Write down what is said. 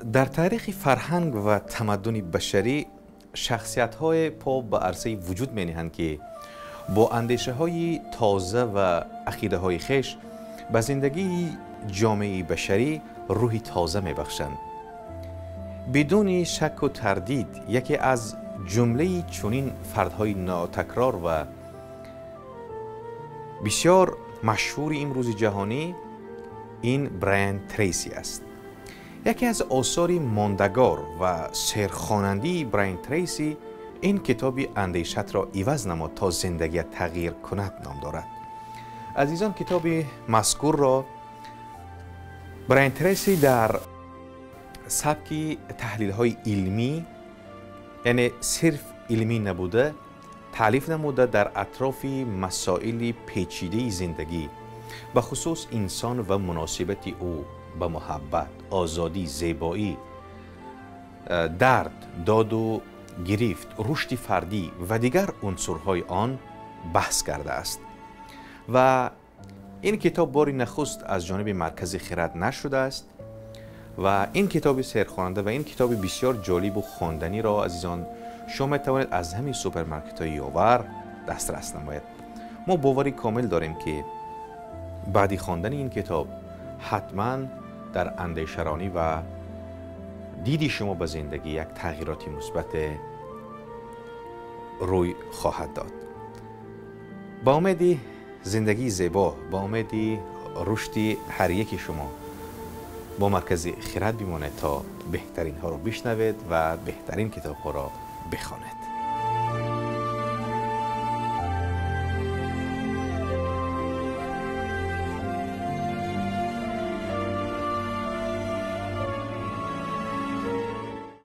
Дар таърихи фарҳанг ва тамаддуни башарӣ шахсиятҳое по ба арсаи вуҷуд мениҳанд, ки бо андешаҳои тоза ва ақидаҳои хеш ба зиндагии ҷомеаи башарӣ рӯҳи тоза мебахшанд. Бидуни шакку тардид яке аз ҷумлаи чунин фардҳои нотакрор ва бисёр машҳури имрӯзи ҷаҳонӣ ин Брайан Трейси аст. Яке аз осори мондагор ва серхонандии Брайан Трейси ин китоби «Андешатро иваз намо, то зиндагият тағйир кунад» ном дорад. Азизон, китоби мазкурро Брайан Трейси дар сабки таҳлилҳои илмӣ, яъне сирф илмӣ набуда, таълиф намуда, дар атрофи масоили печидаи зиндагӣ, бахусус инсон ва муносибати ӯ ба муҳаббат, озодӣ, зебоӣ, дард, доду гирифт, рушди фардӣ ва дигар унсурҳои он баҳс кардааст. Ва ин китоб бори нахуст аз ҷониби Маркази Хирад нашр шудааст ва ин китоби серхонанда ва ин китоби бисёр ҷолибу хонданиро, азизон, шумо метавонед аз ҳамин супермаркетҳои Ёвар дастрас намоед. Мо боварӣ комил дорем, ки баъди хондани ин китоб ҳатман дар андешаронӣ ва диди шумо ба зиндагӣ як тағйироти мусбат рӯй хоҳад дод. Ба умеди зиндагии зебо, ба умеди рушди ҳар яки шумо бо Маркази Хирад бимонед, то беҳтаринҳоро бишнавед ва беҳтарин китобҳоро бихонед.